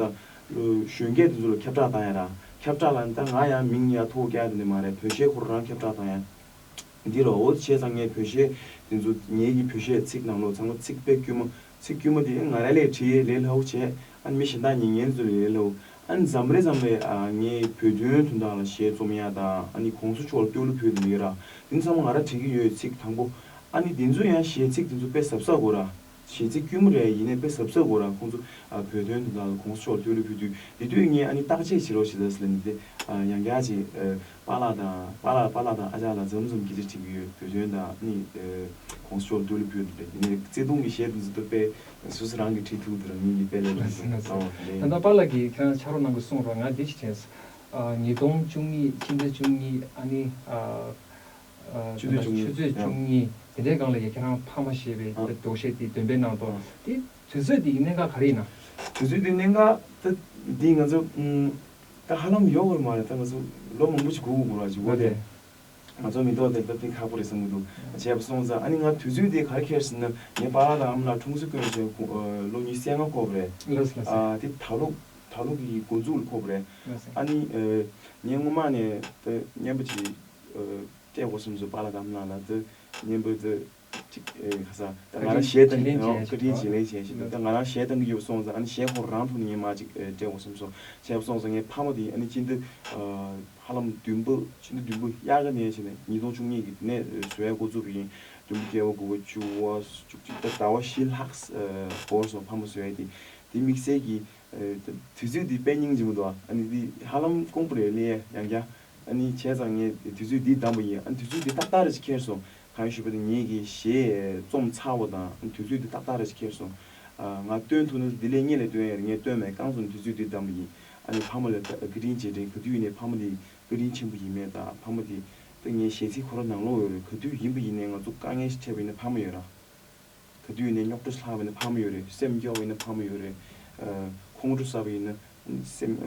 གཞོན་སྐྱེས་དེ་ཚོ་ལ་ཁྱབ་བསྒྲགས་བཏང་ཡ་ར། ཁྱབ་བསྒྲགས་ལ་ད་ང་ཡང་མིང་ཡང་མཐོ་བོ་བཀྱག་དེ་འདྲ་མ་རེད། བོད་གཞས་ཁོ་རང་ཁྱབ་བསྒྲགས་བཏང་ཡ། འདི་རོ་བྱས་ཙང་ངས་བོད་གཞས་དེ་ཚོ་ངེད་ཀྱི་བོད་གཞས་ཚིག་ནང་ལོགས་ཚང་མ་ཚིག་དཔེ་དཀྱུས་མ་ཚིག་དཀྱུས་མ་དེ་ང་རང་ལས་བྲིས་ལས་སླ་བོ་བྱས། ཨ་ནི་མི་གཞན་དག་ཉན་མཁན་ཚོ་ལས་ལས་སླ་བོ། ཨ་ནི་མཚམས་རེ་མཚམས་རེ་ཨ་ངས་བོད་དོན་དོན་དག་ལ་གཞས་རྩོམ་ཡ་དང་ཨ་ནི་གོང་ས་མཆོག་ལ་བསྟོད་གླུ་ཕུལ་དེ་འདྲ་ཡོད་ར། དེ་ཚང་མ་ང་རང་བྲིས་ཀྱི་ཡོད། ཚིག་དང་པོ། ཨ་ནི་དེ་ཚོ་ཡང་གཞས་ཚིག་དེ་ཚོ་དཔེ་གཟབ་གཟབ་དགོས་ར། གཞས་ཚིག་དཀྱུས་མ་རེད། ཡིན་ནའི་དཔེ་གཟབ་གཟབ་དགོས་ར། ཁོང་ཚོ་ཨ་བོད་དོན་དོན་དག་ལ་གོང་ས་མཆོག་ལ་བསྟོད་གླུ་ཕུལ་དུས་དེ་དུས་ངས་ཨ་ནི་བརྟག་དཔྱད་བྱེད་རོགས་ཞེས་ཟེར་ལབ་ནས་དེ་ཨ་ཡང་བསྐྱར་ཅིག་ཨ་པཱ་ལགས་དང་པཱ་ལགས་པཱ་ལགས་དང་ཨ་ཅག་ལ་མཚམས་མཚམས་སྐད་ཆ་དྲི་གི་ཡོད། བོད་དོན་དང་ཨ་ནི་ཨ་གོང་ས་མཆོག་ལ་བསྟོད་གླུ་ཕུལ་དེ་རེད། ཡིན་ནའི་བརྩེ་དུང་གི་གཞས་དེ་ཚོ་ད་དཔེ་སོ་སོ་རང་གིས་བྲིས་ཐུབ་དེ་རང་ཉིད་ཀྱི་དཔེ་ལེགས་རེད་ཟེར་ལགས་སོ། ད་ལྟ་པཱ་ལགས་ཀྱིས་ཁྱེད་རང་ཕྱག་རོགས་གནང་གི་གསུངས་རོགས། ང་འདི་ཞིག་དྲན་སོང་། ཨ་ཉིས་སྟོང་བཅུ་གཉིས་ཕྱི་ཟླ་བཅུ་གཉིས་ཨ་ནི་ཨ་ཆུ་ཚོད་བཅུ་གཉིས། ཆུ་ཚོད་བཅུ་གཉིས་དེ་འདྲའི་སྒང་ལ་ཡ་ཁྱེད་རང་ཕ་མ་ཞེས་པའི་ཨ་ལྡོག་བཤད་དེ་འདོན་སྤེལ་གནང་ཐོག་ཨ་དེ་དུས་ཚོད་དེ་གི་གནད་འགག་ག་རེ་ཡིན་ན། དུས་ཚོད་དེ་གནད་འགག་ད་འདི་ང་ཚོ་ཨུམ་ད་ཧ་ལམ་ཡོད་པར་མ་རེད། ད་ང་ཚོ་ལོ་མང་པོ་ཞིག་སྒུག་དགོས་ར་ཅིག་འོ་དེ། ང་ཚོ་མི་ཐོག་དེ་ད་དེ་ཁག་པོ་རེད་བསམ་གྱི་འདུག་བྱས་པ་སོང་ཙང་ཨ་ནི་ང་དུས་ཚོད་དེ་ག་རེ་ཁྱེར་ཟེར་ན་ངའི་པཱ་ལགས་དང་ཨ་མ་ལགས་འཁྲུངས་ས་དཀོན་ཞིང་ལོ་ཉི་ཤུ་རྩ་ལྔ་འཁོར་བ་རེད། ལགས་སོ་ལགས་སོ། ཨ་དེ་ད་ལོ་ད་ལོ་གི་འགོ་འཛུགས་ལ་འཁོར་བ་རེད། ལགས་སོ། ཨ་ནི་ངས་སྔོན་མ་ནས་ད་རྔན་པ་ཅིག་སྤྲད་དགོས་བསམ་སོང་། པཱ་ལགས་དང་ཨ་མ་ལགས་ལ་ད་རྔན་པ་ད་ཅིག་ཨེ་ཁ་ས་ད་ང་རང་གཞས་བཏང་། བཀའ་དྲིན་ཆེ་ཞེས་བཀའ་དྲིན་ཆེ་ལེགས་བྱས་ཞེས་ད་ང་རང་གཞས་བཏང་གི་ཡོད་སོང་ཙང་ཨ་ནི་གཞས་ཁོ་རང་ཐོག་ནས་ངས་མར་ཅིག་ཨེ་སྤྲད་དགོས་བསམ་སོང་། བྱས་པ་སོང་ཙང་ངའི་ཕ་མ་དེ་ཨ་ནི་ཅི་འདི་ཧ་ལམ་བདུན་པ་ཕྱི་ཟླ་བདུན་པ་དབྱར་ཁ་ནས་བྱས་ནས་ཉིས་སྟོང་བཅུ་གཉིས་ཀྱི་དེ་ནས་བཟོ་ཡ་འགོ་བཙུགས་པ་ཡིན། བདུན་པ་བརྒྱད་པ་དགུ་པ་བཅུ་པ་བཅུ་གཅིག་ད་ཟླ་བ་བཞི་ལྷག་འགོར་སོང་ཕ་མ་བཟོ་ཡ་དེ། དེ་དམིགས་བསལ་གྱི་དུས་ཚོད་འདི་དཔེ་སྙིང་རྗེ་མོ་འདུག་ཨ་ནི་འདི་ཧ་ལམ་དཀོན་པོ་རེད་ལས་ཡང་བསྐྱར། ཨ་ནི་བྱས་ཙང་ངས་དུས་ཚོད་འདི་བདམས་པ་ཡིན། ཨ་ནི་དུས་ཚོད་འདི་ཏག་ཏག་རེ་ཅིག་ཁེལ་སོང་། གང་ཡིན་ཞུས་པ་ནི་ངེད་ཀྱི་གཞས་རྩོམ་ཚར་བ་དང་ཨ་ནི་དུས་ཚོད་འདི་ཏག་ཏག་རེ་ཅིག་ཁེལ་སོང་། ང་སྟོན་ཐུབ་ན་འདི་ལས་སྔོན་ལ་སྟོན་ཡ་རེད། ངས་སྟོན་མེད། རྐང་བཙུགས་ནས་དུས་ཚོད་འདི་བདམས་པ་ཡིན། ཨ་ནི་ཕ་མ་ལ་བཀའ་དྲིན་རྗེས་དྲན་ག་དུས་ཡིན་ནའི་ཕ་མ་འདི་བཀའ་དྲིན་ཆེན་པོ་ཡིན་མེད་དང་ཕ་མ་འདི་ད་ངའི་གཞས་ཚིག་ཁོ་ར་ནང་ལོགས་ཡོད་རེད། ག་དུས་ཡིན་པ་ཡིན་ནའི་ང་ཚོ་དཀའ་ངལ་ཞིག་འཕྲད་པ་ཡིན་ན་ཕ་མ་ཡོད་ར། ག་དུས་ཡིན་ནའི་རྙོག་དྲ་ཞིག་ལྷག་པ་ཡིན་ན་ཕ་མ་ཡོད་རེད། སེམས་སྐྱོ་བ་ཡིན་ན་ཕ་མ་ཡོད་རེད། ཁོང་ཁྲོ་ཟ་བ་ཡིན་ན་སེམས་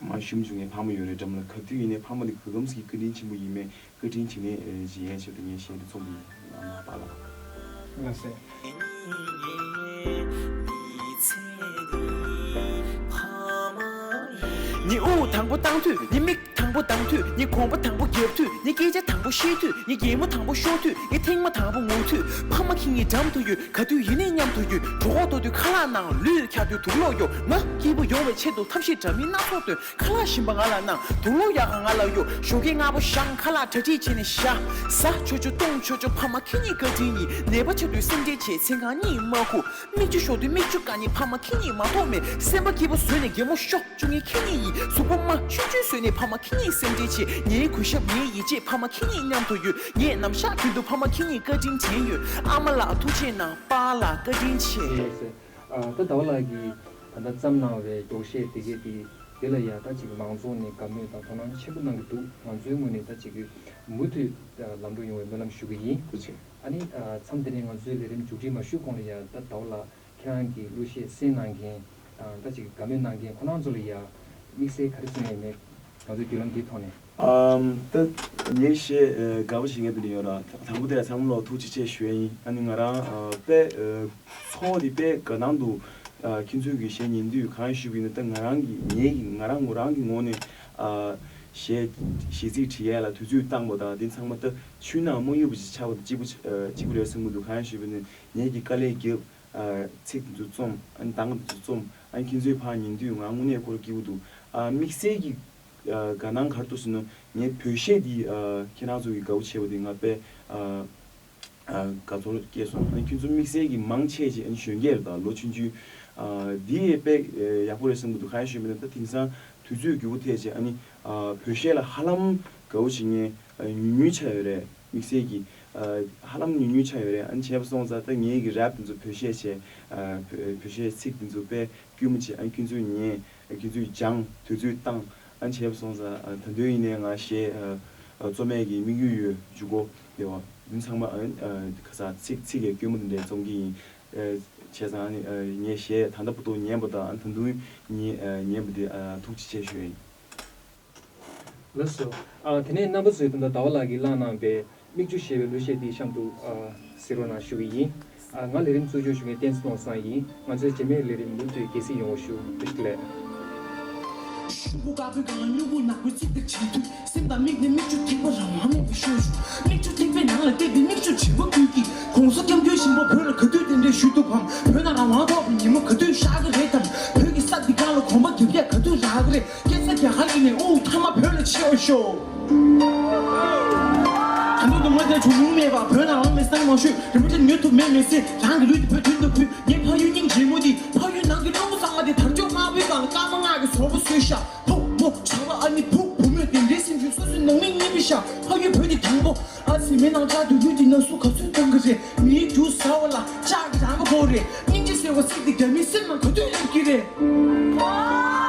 མ་ཞུམ་བྱུང་ངའི་ཕ་མ་ཡོད་རེད། འགྲམ་ལ་ག་དུས་ཡིན་ནའི་ཕ་མ་དེ་ག་གམ་ཞིག་བཀའ་དྲིན་ཆེན་པོ་ཡིན་མེད་བཀའ་དྲིན་དྲིན་ལན་འཇལ་ཡས་ཆེད་དུ་ངས་གཞས་འདི་རྩོམ་གྱི་ཡིན། ཨ་མ་པཱ་ལགས། ལགས་སེ། ཉི་འོད་དང་པོ་བཏང་དུས། ཉི་མིག་དང་པོ་གདངས་དུས། ཉི་གོམ་པ་དང་པོ་བརྒྱབ་དུས། ཉི་སྐད་ཆ་དང་པོ་བཤད་དུས། ཉི་གད་མོ་དང་པོ་ཤོར་དུས། ཉི་ཐེངས་མ་དང་པོ་ངུ་དུས། ཕ་མ་ཁྱེད་གཉིས་འགྲམ་དུ་ཡོད། ག་དུས་ཡིན་ནའི་མཉམ་དུ་ཡོད། གྲོད་ཁོག་ལྟོགས་དུས་ཁ་ལག་གནང་། ལུས་འཁྱག་དུས་དུག་ལོག་གཡོག་ང་སྐྱིད་པོ་ཡོང་བའི་ཆེད་དུ་ཐབས་ཤེས་འདྲ་མིན་སྣ་ཚོགས་འདོན། ཁ་ལག་ཞིམ་པ་ང་ལ་གནང་། དུག་ལོག་ཡག་ག་ང་ལ་གཡོག་ཞོགས་ཀས་སྔ་པོ་བཞེངས། ཁ་ལག་གྲ་སྒྲིག་བྱས་ནས་བཞག་ཟ་ཆོག་ཆོག་བཏུང་ཆོག་ཆོག་ཕ་མ་ཁྱེད་གཉིས་བཀའ་དྲིན་ཡིན། ནད་པ་ཆགས་དུས་སེམས་ཁྲལ་བྱེད། མཚན་གང་གཉིད་མ་ཁུག་མིག་ཆུ་ཤོར་དུས་མིག་ཆུ་བཀག་ནས་ཕ་མ་ཁྱེད་གཉིས་མ་གཏོགས་མེད། སེམས་པ་སྐྱིད་པོ་བཟོས་ནས་གད་མོ་ཤོག་བཅུ་གཉིས་ཁྱེད་གཉིས་ཡིན། གཟུགས་པོ་དམར་ཆུང་ཆུང་བཟོས་ནས་ཕ་མ་ཁྱེད་གཉིས་སེམས་ཁྲལ་བྱེད། ངའི་གུས་ཞབས་ངའི་ཡིད་ཆེས་ཕ་མ་ཁྱེད་གཉིས་མཉམ་དུ་ཡོད། ངས་ནམ་ཞག་རྒྱུན་དུ་ཕ་མ་ཁྱེད་གཉིས་བཀའ་དྲིན་དྲན་ཡོད། ཨ་མ་ལགས་ཐུགས་རྗེ་གནང་། པཱ་ལགས་བཀའ་དྲིན་ཆེ། ལགས་སེ། ཨ་ད་ཟླ་བ་ལགས་ཀྱིས་ད་ལྟ་བརྩམས་གནང་བའི་མགྱོགས་བཤད་དེ་གས་དེ་དེ་ལ་ཡང་ད་ཅིག་མང་ཚོགས་ནས་དགའ་མོས་དང་དོ་སྣང་ཆེན་པོ་གནང་གི་འདུག་ང་ཚོའི་ངོས་ནས་ད་ཅིག་མུ་མཐུད་ལམ་འགྲོ་ཡོང་བའི་སྨོན་ལམ་ཞུ་གི་ཡིན། ཐུགས་རྗེ་ཆེ། ཨ་ནི་ཨ་མཚམས་འདི་ནས་ང་ཚོའི་ལས་རིམ་མཇུག་སྒྲིལ་མ་ཞུས་གོང་ལ་ཡང་ད་ཟླ་བ་ལགས་ཁྱེད་རང་གི་གླུ་གཞས་གསན་གནང་མཁན་དང་ད་ཅིག་དགའ་མོས་གནང་མཁན་ཁོ་རང་ཚོ་ལ་ཡང་དམིགས་བསལ་ག་རེ་གསུང་ཡས་མེད། ང་ཚོའི་བརྒྱུད་ལམ་འདིའི་ཐོག་ནས། ཨམ་ད་ངའི་གཞས་ཨ་དགའ་པོ་བྱེད་མཁན་དེ་འདྲ་ཡོད་ར། དང་པོ་དེ་ཚང་མ་ལ་ཐུགས་རྗེ་ཆེ་ཞུ་ཡས་ཡིན། ཨ་ནི་ང་རང་ཨ་དཔེ་ཨ་ཚོགས་འདི་དཔེ་དགའ་སྣང་འདུག་ཨ། ཁྱེད་ཚོས་ཀྱི་གཞས་ཉན་དུས་གང་ཞུས་པ་ཡིན་ན། ད་ང་རང་གི་ངའི་གི་ང་རང་ངོ་རང་གི་ངོས་ནས། ཨ། གཞས་གཞས་ཚིག་བྲིས་ཡས་ལ་དུས་ཚོད་བཏང་བ་དང་། དེ་ཚང་མ་ད་ཆུའི་ནང་མ་ཡོད་པ་ཅིག་ཆགས་པ་དང་གཅིག་པ་ཨ། གཅིག་པ་རེད་བསམ་གྱི་འདུག་གང་ཞུས་པ་ཡིན་ན་ངས་ཀྱི་དཀའ་ལས་བརྒྱབ། ཨ། ཚིག་དེ་ཚོ་རྩོམ། ཨ་ནི་གདངས་དེ་ཚོ་རྩོམ། ཨ་ནི་ཁྱེད་ཚོས་ཕར་ཉན་དུས་ང་དངོས་གནས་ཁོ་རང་སྐྱིད་པོ་འདུག་ཨ། དམིགས་བསལ་གྱི་ཨ། དགའ་སྣང་ག་རེ་འདུག་ཟེར་ན། ངའི་བོད་གཞས་འདི། ཨ། ཁྱེད་རང་ཚོ་གི་དགའ་པོ་བྱས་པ་དེ་ང་དཔེ། ཨ། ཨ། དགའ་ཚོར་སྐྱེས་སོང་། ཨ་ནི་ཁྱེད་ཚོ་དམིགས་བསལ་གྱི་མང་ཆེ་ཅིག་ཨ་ནི་གཞོན་སྐྱེས་རེད། ད་ལོ་ཆུང་ཆུང་། ཨ། འདི་དཔེ་ཡག་པོ་རེད་བསམ་གྱི་འདུག་གང་ཞུས་པ་ཡིན་ན། ད་དེང་སང་དུས་ཚོད་འགྱུར་བ་ཐེབས་བྱས། ཨ་ནི། ཨ། བོད་གཞས་ལ་ཧ་ལམ་དགའ་པོ་བྱེད་མཁན། ཨ། ཉུང་ཉུང་ཆགས་ཡོད་རེད། དམིགས་བསལ་གྱི། ཨ། ཧ་ལམ་ཉུང་ཉུང་ཆགས་ཡོད་རེད། ཨ་ནི་བྱས་པ་སོང་ཙང་ད་ངའི་གི་རེབ་དེ་ཚོ་བོད་གཞས་བྱས། ཨ། བོད་བོད་གཞས་ཚིག་དེ་ཚོ་དཔེ་དཀྱུས་མ་བྱས། ཨ་ནི་ཁྱེད་ཚོས་ཉན། ཨ། ཁྱེད་ཚོས་སྦྱངས། དུས་ཚོད་བཏང་། ཨ་ནི་བྱས་པ་སོང་ཙང་། ཨ། ད་དུང་ཡིན་ནའི་ང་གཞས། ཨ། ཨ། རྩོམ་ཡས་ཀྱི་དམིགས་ཡུལ་ཡོད། མཇུག་གུ་དེ་བ་འདི་ཚང་མ། ཨ། ཨ། ག་ས་ཚིག་ཚིག་གི་དཀྱུས་མ་དེ་འདྲས་རྩོམ་གྱི་ཡིན། ཨ། བྱས་ཙང་། ཨ་ནི། ཨ། ངས་གཞས་ད་ལྟ་བར་དུ་ཉན་པ་དང་། ཨ། ད་དུང་ཉན། ཨ། ཉན་པ་དེ། ཨ། ཐུགས་རྗེ་ཆེ་ཞུ་ཡིན། ལགས་སོ། ཨ། དེ་ནས་རྣམ་པ་ཚོས་ད་ལྟ་ཟླ་བ་ལགས་ཀྱིས་བླངས་གནང་པའི་མིག་ཆུ་ཞེས་པའི་གླུ་གཞས་འདི་གཤམ་དུ། ཨ། གཟིགས་རོགས་གནང་ཞུ་གི་ཡིན། ཨ། ང་ལས་རིམ་གཙོ་སྐྱོང་ཞུ་མཁན་བསྟན་འཛིན་ནོར་བཟང་ཡིན། ང་ཚོའི་རྗེས་མའི་ལས་རིམ་མུ་མཐུད་རྒྱལ་སྲིད་ཡོང་བ་ཞུ། བཀྲ་ཤིས་བདེ་ལེགས། ཤུག་པོ་དཀར་པོའི་སྒང་ལ་སྨྱུ་གུ་ནག་པོའི་རྩིབ་ཏུ་བྱིལ་དུས། སེམས་དང་མིག་ནས་མིག་ཆུ་ཐིགས་པ་རང་དབང་མེད་པར་ཤོར་བྱུང་། མིག་ཆུ་ཐིགས་པའི་ནང་ལ་བལྟས་པའི་མིག་ཆུ་བྱིལ་བ་ཀུན་གྱིས། ༸གོང་ས་༸སྐྱབས་མགོན་ཆེན་པོ་བོད་ལ་ག་དུས་གདན་འདྲེན་ཞུས་འདུག་གམ། བོད་ནང་རང་དབང་ཐོབ་པའི་ཉིན་མོ་ག་དུས་ཤར་གི་རེད་དམ། བོད་ཀྱི་ས་འདི་སྒང་ལ་གོམ་པ་རྒྱབ་ཡས་ག་དུས་རག་གི་རེད། སྐྱེས་ས་རྒྱ་གར་ཡིན་ནའི་དབུགས་མཐའ་མ་བོད་ལ་ཕྱིན་པར་ཤོག་ད་དུང་དུ་མ་དེ་བྱུང་མྱོང་མེད་པ། བོད་ནང་རང་མི་སང་མང་ཤོས་རིན་པོ་ཆེ་ཉོ་ཐུབ་མེད་མི་སྲིད། རང་གི་ལུས་དེ་བོད་དོན་དུ་ཕུལ། ངའི་ཕ་ཡུལ་སྙིང་རྗེ་མོ་འདི། ཕ་ཡུལ་ནང་གི་སློབ་མ་ཚང་མ་དེ་དར་ལྕོག་དམར་པོའི་སྒང་ལ་སྐར་མ་ལྔ་གི་ཟོར་པ་བཟོས་ཤག་ཕོ་མོ་བྱ་བ་ཨ་ནི་བུ་བུ་མོས་དེ་འདྲའི་སེམས་ཤུགས་སོ་སོའི་ནང་མི་གཉིས་པའི་ཤག་ཕ་ཡུལ་བོད་འདི་དང་པོ། ཨ་ཙི་མི་ནང་ལྕགས་དུས་རྒྱུན་གྱི་ན་ཟུག་ག་ཚོད་གཏོང་གི་རེད། མིའི་རྒྱུ་ཟ་བ་ལ་ལྕགས་ཀྱི་རང་ག་གོ་རེད། སྙིང་རྗེ་ཟེར་བ་ཚིག་འདི་རྒྱ་མིའི་སེམས་ནང་ག་དུས་སླེབས་ཀྱི་རེད།